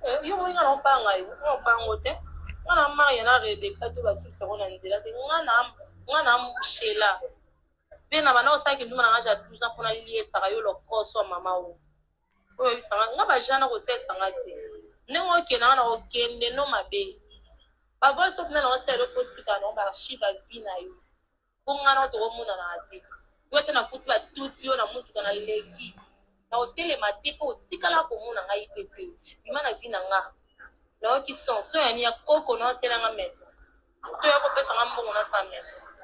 Eh, yo moni nga na obanga yo, nga obango te. Nga na Maria na Rebecca to basukisa ngo na nzela te. Nga na Shela. Pe na bana osala kindumba na nga ja 12 ans pona liesaka yo lokoso ya mama oyo. Oyo oyebisa nga, nga ba jana kosalisa nga te. Ndenge okende nga na okende no mabe. Ba voice oyo na osala eloko otika na ba archive ya vie na yo. Po nga na tokomonanaka te. Yo ata nakuti batuti yo na motuka na leki. Na kotelema te po otikala komona ngai pe te. Bima na vie na nga. Nayoki son, son ya ni ya koko na osala nga maison. To ya kopesa nga mbongo na sa maison.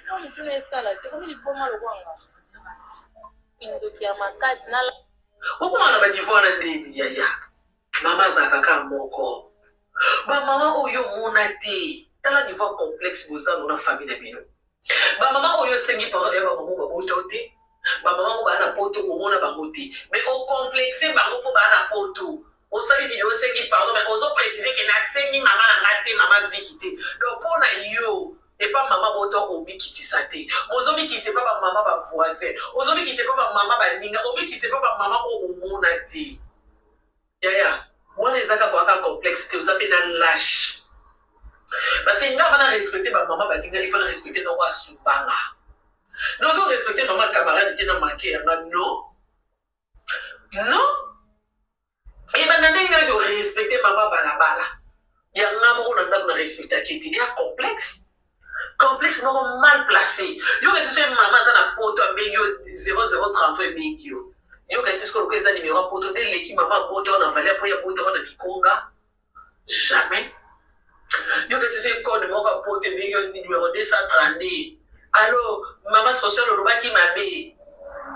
To misuna esala te komi liboma lokwa nga. Kindoki ya makasi na Okoma na ba niveau wana ndeni yaya? Mama azalaka kaka moko. Ba mama oyo omona te. Tala niveau ya complexe boza nango na famille na bino. Ba mama oyo osengi pardon ya ba mama babota yo te. Ba mama ngo baa na poto omona bango te. Mais o complexe bango po baa na poto. Osali video osengi pardon mais ozo préciser que nasengi mama na nga te, mama Vicky te. Donc po na yo epa mama bota omikitisa te. Ozomikitisa epa ba mama ba voisin. Ozomikitisa epa ba mama baninga. Omikitisa epa ba mama oyo omona te. Yaya, wana eza kaka kaka complexe te, oza pe na lâche. Parce que nga vana respecter ba mama baninga, il faut na respecter nango asumbanga. Donc o respecter mama camarade te na manquer yanga non. Non. Ebanda ndenge nini o respecter mama balabala. Ya nga moko na ndako na respectaki te. Ya complexe. Complexe moko mal placé. Yo kasi soki mama aza na poto abengi yo 0033 ebengi yo. Yo kasi sikoyo lokola eza numero ya poto nde eleki mama abota wana valeur po ye abota wana likonga. Jamais. Yo kasi soki code moko ya poto ebengi yo numero 232. Allo, mama sociale olobaki mabe.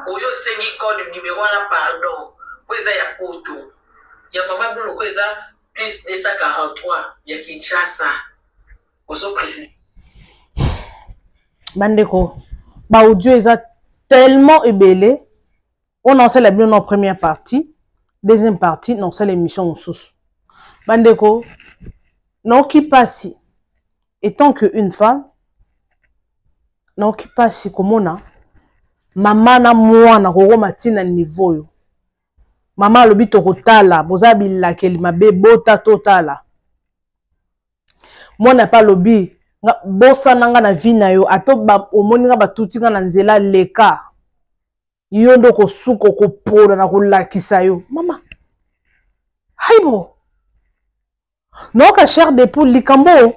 Oyo osengi code numero wana pardon. Po eza ya poto. Ya mama bino lokola eza plus 243 ya Kinshasa. Ozo préciser. Bandeko, ba audio eza tellement ebele. On a osala bino na première partie, deuxième partie na osala émission mosusu. Bandeko, naoki pasi étant que une femme, naoki pasi komona mama na mwana kokoma ntina niveau oyo. Mama alobi tokotala, boza bilakeli mabe, bota totala. Mwana pe alobi nga bosana nga na vie na yo, ata omoni nga batuti nga na nzela leka, yo nde okosuka okopola na kolakisa yo. Mama, haibo nayoka chair de poule likambo oyo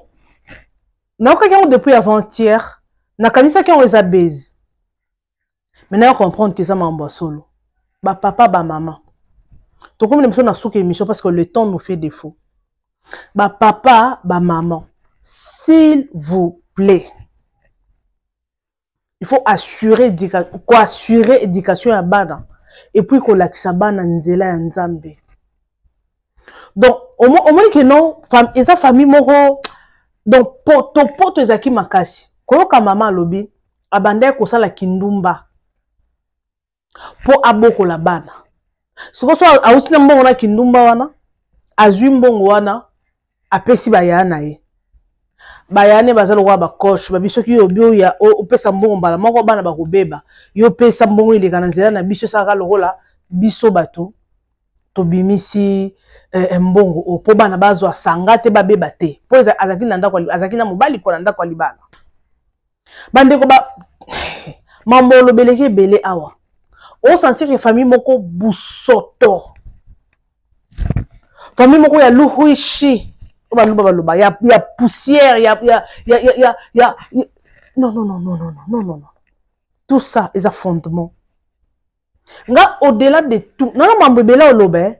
nayokaki yango depuis avant-hier, nakanisaki yango eza base. Mais nayo comprendre que eza makambo ya solo. Ba papa ba mama, tokomi na biso na suka émission parce que le temps nous fait défaut. Ba papa ba maman, s'il vous plaît, il faut assurer ko assurer éducation ya bana et puis kolakisa bana nzela ya Nzambe. Donc omoni que non, eza famille moko donc poto poto ezalaki makasi. Koyoka mama alobi abandaki kosala kindumba po abokola bana. Sikoyo so awuti na mbongo na kindumba wana, azwi mbongo wana apesi bayaya na ye. Bayaya ne baza lokola ba coach, babi soki yo obi oya opesa mbongo mbala moko bana bakobeba. Yo pesa mbongo eleka na nzela na biso, esalaka lokola biso bato tobimisi mbongo oyo po bana bazwa sanga te, babeba te. Po azalaki na ndako, azalaki na mobali ko na ndako ya libala. Bandeko ba mambo olobeleki ebele awa. O sentir que famille moko busoto. Famille moko ya luhuishi. Oyo baluba baloba ya poussière ya ya ya ya ya ya non non non non non non non non. Tout ça eza fondement. Nga au-delà de tout, non non mambo ebele oloba, hein?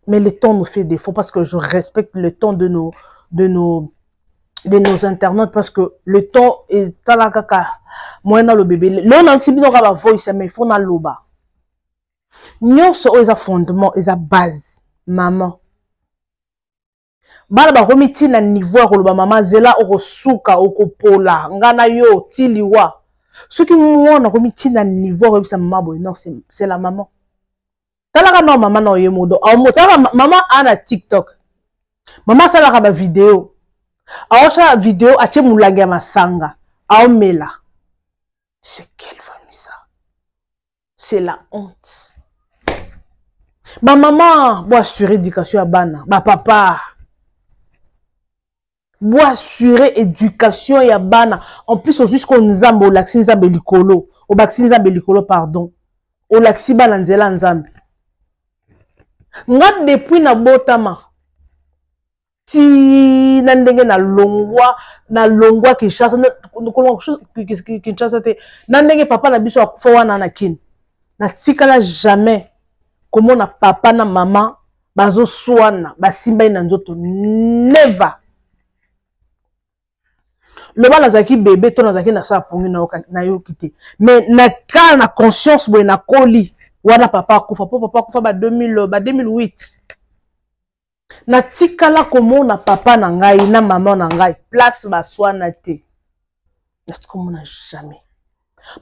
Mais le temps nous fait défaut parce que je respecte le temps de nos de nos de nos internautes, parce que le temps etala kaka moyen naloba ebele. Lelo nayokisi bino kaka bavoice, mais faut naloba nyonso oyo eza fondement, eza base. Maman, bana bakomi ntina niveau ya koloba: "Mama, zela, okosuka, okopola nga na yo ti liwa." Soki mwana akomi ntina niveau ya koyebisa mama boye, non, c'est la maman. Talaka na mama na oye modo, talaka mama a na TikTok. Mama asalaka bavideo, aosala video, atie molangi ya masanga, aomela. C'est quelle famille, ça? C'est la honte. Bamama, boassure éducation ya bana. Bapapa, boassure éducation ya bana. En plus, ozwi siko Nzambe, olakisi Nzambe likolo, obakisi Nzambe likolo, pardon, olakisi bana nzela Nzambe. Nga, depuis nabotama ti na ndenge nalongwa Kinshasa, kolongwa Kinshasa te, na ndenge papa na biso akufa wana na Kini, natikala jamais komona papa na mama bazoswana, basimbani na nzoto. Never. Loba nazalaki bebe to nazalaki na sala pongi, nayoki te. Mais na kala na conscience boye, nakoli wana papa akufa, mpo papa akufa ba 2000, ba 2008. Natikala komona papa na ngai na mama na ngai place baswana te. Nakomona jamais.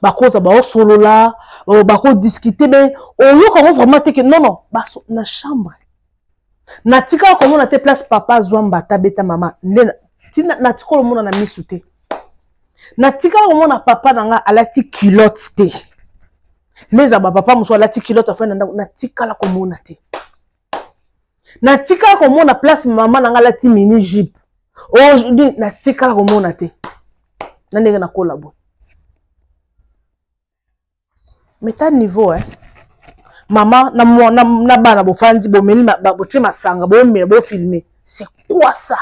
Bakoza baosolola, bakodiscute, me oyoka yango vraiment te ke non, non, baso na chambre. Natikala komona te place papa azwa mbata, abeta mama. Nde natikala komona na misu te. Natikala komona papa na ngai alati culotte te. Nde eza bapapa mosusu alati culotte, afai na ndako. Natikala komona te. Natikala komona place mama na ngai alati mini jupe. Aujourd'hui, natikala komona te na ndenge nakola boye. Mais ta niveau, eh? Mama na, na bana bofandi, bomeli, botie masanga, bomela, bofilme. C'est quoi ça?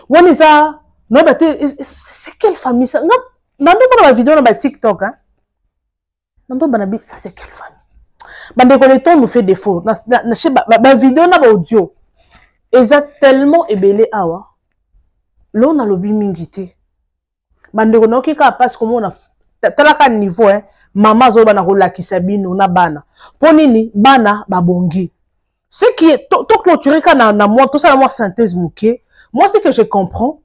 Wana eza noyeba te. C'est quelle famille, ça? Nga nandomona bavideo na baTikTok, hein? Nandoba na bi, ça c'est quelle famille? Bandeko, le temps nous fait défaut. Na bavideo na baaudio eza tellement ebele awa. Lelo nalobi mingi te, bandeko. Nayoki kaka mpasi komona. Talaka niveau, eh? Mama azoyoba na kolakisa bino na bana mpo nini bana babongi. Ce qui est to, to clôturer ka na moi, tosala mwa synthèse moke. Moi, ce que je comprends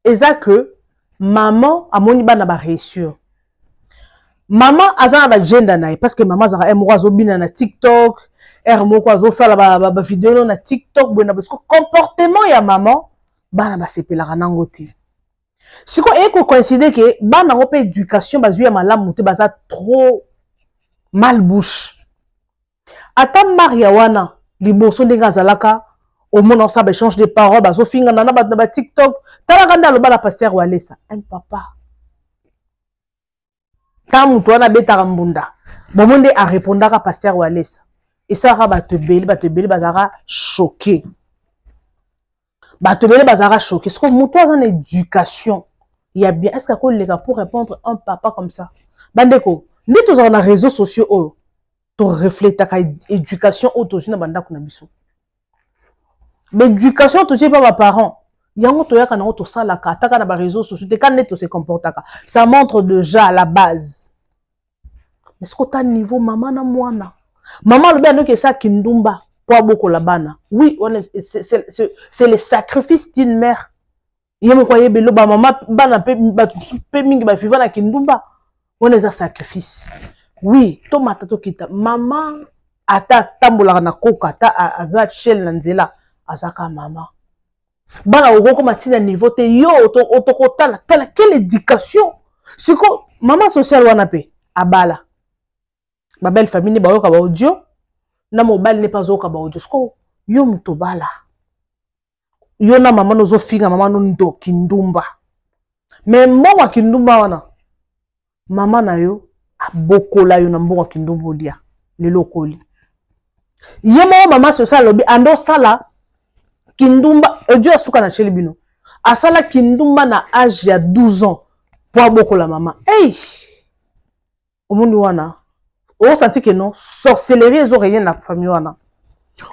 eza que maman amoni bana baréussir. Mama aza na bagenda na ye, parce que mama azalaka moko azobina na TikTok, ere moko azosala bavideo ba na TikTok boye na boye. Comportement ya mama, bana basepelaka nango te. Sikoyo eye kocoïncide ke bana yango mpe éducation bazwi ya malamu te, baza trop mal bouche. Ata Maria wana liboso, ndenge azalaka, omona osala baéchange de parole, bazofingana na bato na baTikTok. Talaka nde aloba na pasteur Walesa, un papa. Ta moto wana abetaka mbunda bomo nde arépondaka pasteur Walesa. Esalaka bato ebele, bato ebele bazalaka choqué, bato ebele bazalaka choqué. Siko moto aza na éducation ya bien, est ce que akoleka pour répondre un papa comme ça? Bandeko, nde tozalaka na réseaux sociaux oyo, torefletaka éducation oyo tozwi na bandako na biso. Baéducation tozwi epa baparent, yango toyaka nango, tosalaka ataka na baréseaux sociaux te. Ka nde tose comportaka, ça montre déjà la base. Mais soki ota niveau mama na mwana, mama alobi andoki esa kindumba mpo abokola bana. Oui, wana c'est le sacrifice d'une mère. Ye moko ayebi elo. Bamama, bana mpe bato mosusu mpe mingi baviva na kindumba. Wana eza sacrifice, oui. Tomata, tokita, mama ata atambolaka na koka, ata aza chele na nzela, azaka mama. Bana okokoma ntina niveau te. Yo otokotala, tala quelle éducation. Siko mama sociale wana mpe abala, babelle famille nde bayoka baaudio na mobali nde mpe azoyoka baaudio. Siko yo moto obala, yo na mama no ozofinga mama no ndoki, ndumba. Me mbongo ya kindumba wana, mama na yo abokola yo na mbongo ya kindumba, olia lelo, okoli. Ye moko mama social alobi ande osala kindumba. Edio asuka na tieli bino, asala kindumba na age ya 12 ans mpo abokola mama. Hey! Omoni wana, osanti ke non, sorcellerie ezo régner na famille wana.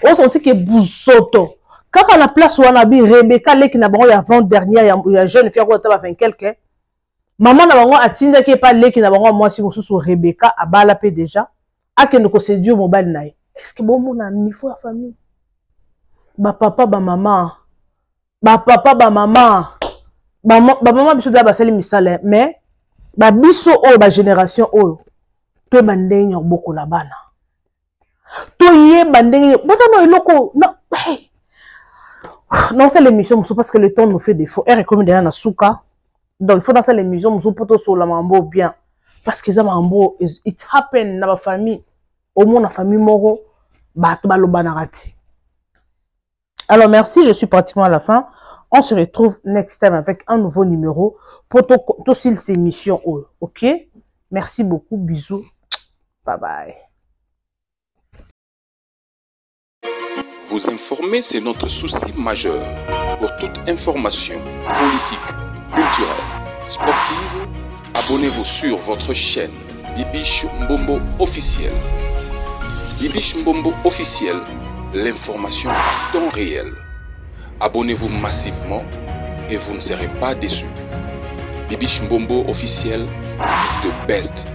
Osanti ke busoto Kaka na place wana bi Rebecca leki na bango ya avant dernière ya, ya jeune fille akota ba 20 quelque. Maman na bango atindaki epa leki na bango ya mwasi mosusu Rebecca abala pe déjà akende ko séduire mobali na ye. Est-ce que bomona niveau ya famille? Ba papa ba mama, ba papa ba mama, ba mama biso deja basali misala mais ba biso oyo ba génération oyo toyeba ndenge ya kobokola bana. Toyeba ndenge boza na eloko na hey. Nasala émission mosusu parce que le temps nous fait défaut. Heure ekomi deja na suka. Donc il faut nasala émission mosusu mpo tosolola makambo bien parce que eza makambo it happen na bafamille. Omona famille moko bato balobanaka te. Alors merci, je suis pratiquement à la fin. On se retrouve next time avec un nouveau numéro pour tosilisa émission oyo. Ok, merci beaucoup, bisous, bye bye. Vous informer, c'est notre souci majeur. Pour toute information politique, culturelle, sportive, abonnez-vous sur votre chaîne Bibiche Mbombo officiel. Bibiche Mbombo officiel, l'information à temps réel. Abonnez-vous massivement et vous ne serez pas déçus. Bibiche Mbombo officiel is the best.